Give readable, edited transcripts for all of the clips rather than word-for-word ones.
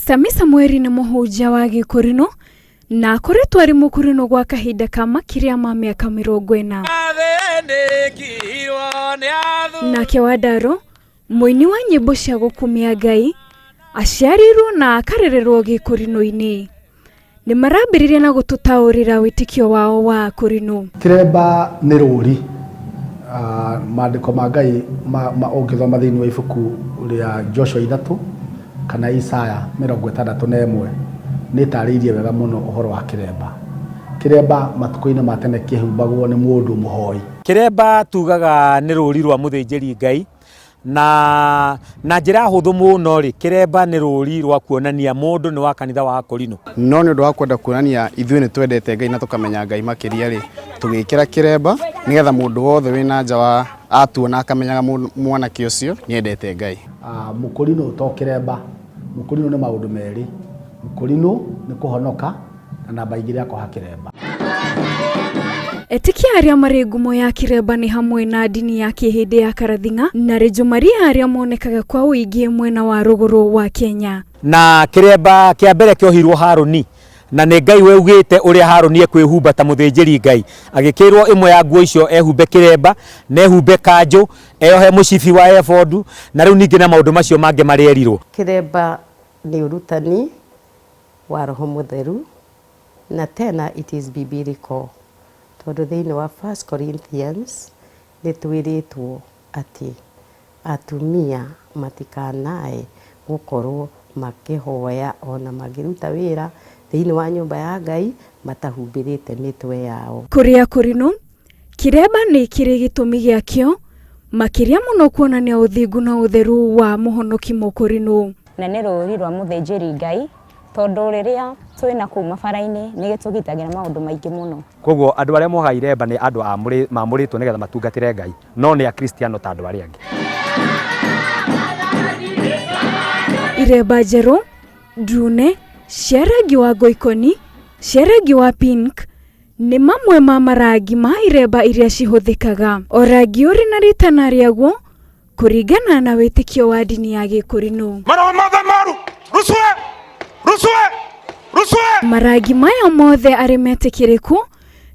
Sami Samueli nĩ mũhunjia wa Gĩkũrinũ na akoretwo arĩ mũkũrinũ gwa kahinda ka makĩria ma mĩaka 40. Nake Wandaro, mũini wa nyĩmbo cia gũkumia Ngai, aciarĩirwo na akarererwo Gĩkũrinũ-inĩ. Nĩ marambĩrĩria na gũtũtaũrĩra wĩtĩkio wao wa Akũrinũ. Kĩremba nĩ rũri. Ah, maandĩko ma Ngai ma, ma ũngĩthoma thĩinĩ wa ibuku rĩa Joshua 3 kana Isaya 61 nĩ ĩtarĩirie wega mũno ũhoro wa kĩremba. Kĩremba matukũ-inĩ ma tene kĩhumbagwo nĩ mũndũ mũhoi. Kĩremba tugaga nĩ rũri rwa mũthĩnjĩri Ngai na na njĩra hũthũ mũno rĩ, kĩremba nĩ rũri rwa kuonania mũndũ nĩ wa kanitha wa Akorino. No nĩ ũndũ wa kwenda kuonania ithuĩ nĩ twendete Ngai na tũkamenya Ngai makĩria rĩ, tũgĩkĩra kĩremba nĩgetha mũndũ wothe wĩna nja wa atuona akamenyaga mwanake ũcio nĩ endete Ngai. Ah, mũkũrinũ to kĩremba, mũkũrinũ nĩ maũndũ merĩ. Mũkũrinũ nĩ kũhonoka na namba igĩrĩ akoha kĩremba. Etĩkia arĩa marĩ ngumo ya kĩremba nĩ hamwe na ndini ya kĩhĩndĩ ya Karathing'a na Rejo Maria arĩa monekaga kwa ũingĩ mwena wa rũgũrũ wa Kenya. Na kĩremba kĩa mbere kĩohirwo Harũni, na nĩ Ngai weugĩte ũrĩa Harũni ekwĩhumba ta mũthĩnjĩri Ngai. Agĩkĩrwo ĩmwe ya nguo icio ehumbe kĩremba, na ehumbe kanjũ, eyohe mũcibi wa ebodu, na rĩu ningĩ na maũndũ macio mangĩ marĩa erirwo. Kĩremba nĩ ũrutani wa Roho Mũtheru, na tena it is biblical tondũ thĩinĩ wa First Corinthians nĩ twĩrĩtwo atĩ atumia matikanae gũkorwo makĩhoya ona makĩruta wĩra thĩinĩ wa nyũmba ya Ngai matahumbĩrĩte mĩtwe yao. Kũrĩ Akũrinũ, kĩremba nĩ kĩrĩ gĩtũmi gĩakĩo, makĩria mũno kuonania ũthingu na ũtheru wa mũhonoki Mũkũrinũ. Na nĩ rũri rwa mũthĩnjĩri Ngai, tondũ rĩrĩa twĩ na kũu mabara-inĩ nĩ gĩtũgitagĩra maũndũ maingĩ mũno. Kwoguo andũ arĩa mohaga iremba nĩ andũ maamũrĩtwo nĩgetha matungatĩre Ngai, no nĩ Akristiano ta andũ arĩa angĩ. Iremba njerũ, ndune, cia rangi wa ngoikoni, cia rangi wa pink, nĩ mamwe ma marangi ma iremba iria cihũthĩkaga. O rangi ũrĩ na rĩtana rĩaguo Kũringana na wĩtĩkio wa ndini ya Gĩkũrinũ. Maroho mothe moru rucwe rucwe rucwe. Marangi maya mothe arĩ metĩkĩrĩku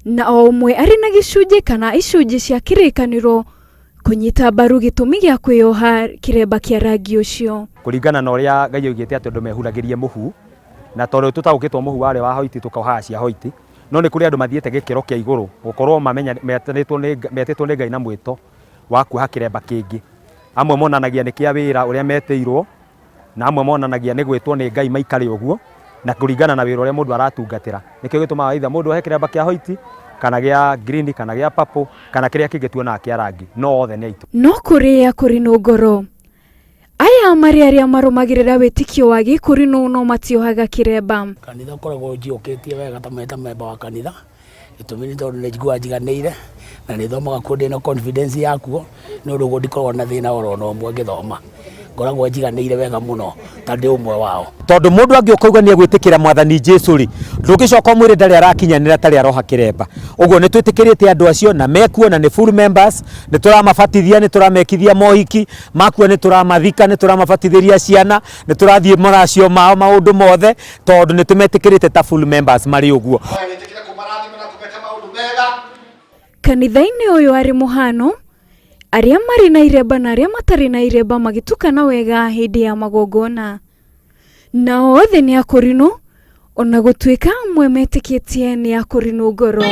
na o ũmwe arĩ na gĩcunjĩ kana icunjĩ cia kĩrĩkanĩro kũnyita mbaru gĩtũmi gĩa kwĩyoha kĩremba kĩa rangi ũcio. Kũringana na ũrĩa Ngai oigĩte atĩ andũ mehuragĩrie mũhu, na tondũ tũtaũkĩtwo mũhu warĩ wa hoiti tũkohaga cia hoiti, no nĩ kũrĩ andũ mathiĩte gĩkĩro kĩa igũrũ gũkorwo mamenya metanĩtwo nĩ metĩtwo nĩ Ngai na mwĩto wa kuoha kĩremba kĩngĩ. Amwe monanagia nĩ kĩa wĩra ũrĩa metĩirwo, na amwe monanagia nĩ gwĩtwo nĩ Ngai maikare ũguo, na kũringana na wĩra ũrĩa mũndũ aratungatĩra. Nĩkĩo gĩtũmaga either mũndũ ohe kĩremba kĩa hoiti, kana gĩa green, kana gĩa purple, kana kĩrĩa kĩngĩ tuonaga kĩa rangi, no othe nĩ aitũ. No kũrĩ Akũrinũ ngoro. Aya marĩ arĩa marũmagĩrĩra wĩtĩkio wa Gĩkũrinũ no matiohaga kĩremba. Kanitha ũkoragwo ũnjiyũkĩtie wega ta memba wa kanitha. Gĩtũmi nĩ tondũ nĩ njiguaga njiganĩire na nĩ thomaga kuo ndĩna confidence yakuo, nĩ ũndũ ũguo ndikoragwo na thĩna oro na ũmwe ngĩthoma. Ngoragwo njiganĩire wega mũno ta ndĩ ũmwe wao. Tondũ mũndũ angĩũka auga nĩ egwĩtĩkĩra Mwathani Jesu rĩ, ndũngĩcoka ũmwĩre ndarĩ arakinyanĩra atarĩ aroha kĩremba. Ũguo nĩ twĩtĩkĩrĩte andũ acio na mekuo na nĩ full members, nĩ tũramabatithia, nĩ tũramekithia mohiki, makua nĩ tũramathika, nĩ tũramabatithĩria ciana, nĩ tũrathiĩ moracio mao maũndũ mothe, tondũ nĩ tũmetĩkĩrĩte ta full members marĩ ũguo. Kanitha-inĩ ũyũ arĩ mũhano, arĩa marĩ na iremba na arĩa matarĩ na iremba magĩtukana wega hĩndĩ ya magongona. Nao othe nĩ akũrinũ, ona gũtuĩka amwe metĩkĩtie nĩ akũrinũ ngoro.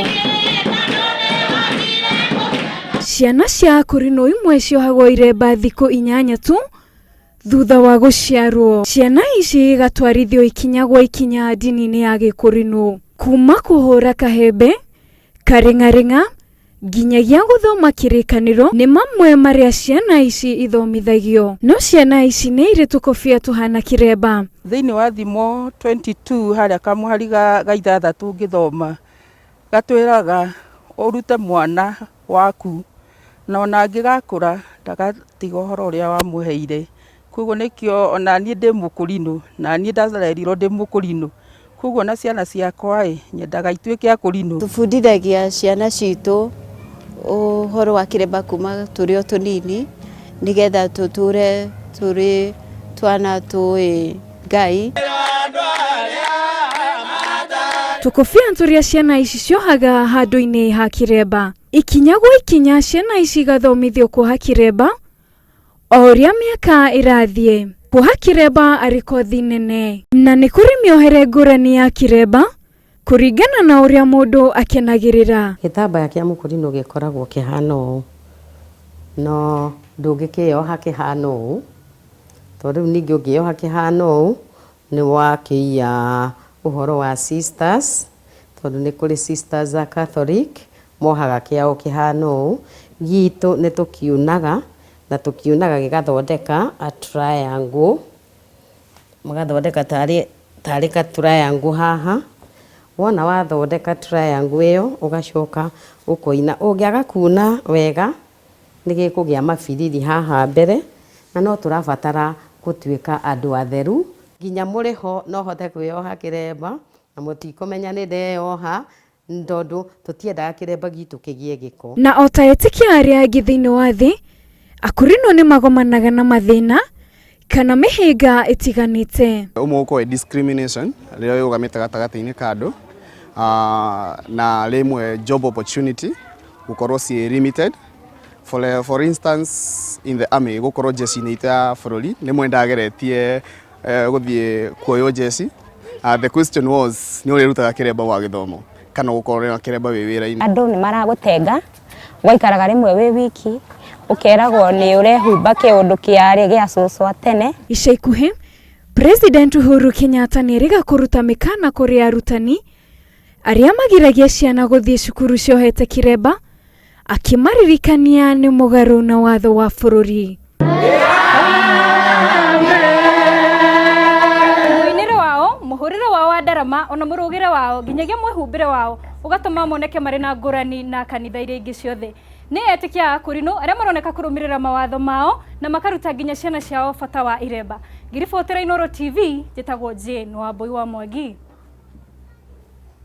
Ciana cia akũrinũ imwe ciohagwo iremba thikũ 8 tu Thutha wa gũciarwo, ciana ici igatwarithio ikinya gwa ikinya ndini-inĩ ya Gĩkũrinũ. Kuma kũhũra kahembe, karĩng'arĩng'a, nginyagia gũthoma kĩrĩkanĩro nĩ mamwe marĩa ciana ici ithomithagio. No ciana ici nĩ irĩ tũkobia tũhana kĩremba. Thĩinĩ wa Thimo 22 harĩa kamũhari ga 6 ngĩthoma, gatwĩraga ũrute mwana waku na ona angĩgakũra ndagatiga ũhoro ũrĩa wamũheire. Koguo nĩkĩo ona niĩ ndĩ mũkũrinũ, na niĩ ndarerirwo ndĩ mũkũrinũ, koguo ona ciana ciakwa ĩ, nyendaga ituĩke akũrinũ. Tũbundithagia ciana citũ ũhoro wa kĩremba kuma tũrĩ o tũnini, nĩgetha tũtũre tũrĩ twana tũĩ Ngai. Tũkũbia tũrĩa ciana ici ciohaga handũ-inĩ ha kĩremba. Ikinya gwa ikinya ciana ici igathomithio kuoha kĩremba o ũrĩa mĩaka ĩrathiĩ. Kuoha kĩremba arĩ kothi nene na nĩ kũrĩ mĩohere ngũrani ya kĩremba kũringana na ũrĩa mũndũ akenagĩrĩra. Gĩtambaya kĩa mũkũrinũ gĩkoragwo kĩhana ũũ, no ndũngĩkĩyoha kĩhana ũũ, tondũ rĩu ningĩ ũngĩyoha kĩhana ũũ nĩ wakĩiya ũhoro wa sisters, tondũ nĩ kũrĩ sisters a Catholic mohaga kĩao kĩhana ũũ. Gitũ nĩ tũkiunaga na tũkiunaga gĩgathondeka a triangle, mũgathondeka tarĩ tarĩ ka triangle haha. Wona wathondeka triangle ĩyo ũgacoka ũkoina. Ũngĩaga kuna wega nĩ gĩkũgĩa mabiriri haha mbere, na no tũrabatara gũtuĩka andũ atheru. Nginya mũrĩho no hote kwĩyoha kĩremba na mũtikũmenya nĩ ndeyoha, tondũ tũtiendaga kĩremba gitũ kĩgĩe gĩko. Na o ta etĩkia arĩa angĩ thĩinĩ wa thĩ, akũrinũ nĩ magomanaga na mathĩna kana mĩhĩnga ĩtiganĩte. Ũmwe ũkorwo discrimination rĩrĩa wĩrũgamĩte gatagatĩ-inĩ ka andũ, na rĩmwe job opportunity gũkorwo ciĩ limited. For instance, in the army, gũkorwo jeshi-inĩ itũ ya bũrũri, rĩmwe ndageretie gũthiĩ kuoywo jeshi. The question was, nĩ ũrĩrutaga kĩremba gwa gĩthomo kana ũgũkorwo na kĩremba wĩ wĩra-inĩ? Andũ nĩ maragũtenga, ũgaikaraga rĩmwe wĩ wiki, ũkeragwo nĩ ũrehumba kĩũndũ kĩarĩ gĩa cũcũ a tene. Ica ikuhĩ, President Uhuru Kenyatta nĩ erĩga kũruta mĩkana kũrĩ arutani arĩa magiragia ciana gũthiĩ cukuru ciohete kĩremba, akĩmaririkania nĩ mũgarũ na watho wa bũrũri. Mũinĩre wao, mũhũrĩre wao wa ndarama ona mũrũgĩre wao nginyagia mwĩhumbĩre wao ũgatũma moneke marĩ na ngũrani na kanitha iria ingĩ ciothe. Nĩ etĩkia a Akũrinũ arĩa maroneka kũrũmĩrĩra mawatho mao na makaruta nginya ciana ciao bata wa iremba. Ngĩribotera Inooro TV, njĩtagwo Jane Wambui wa Mwangi.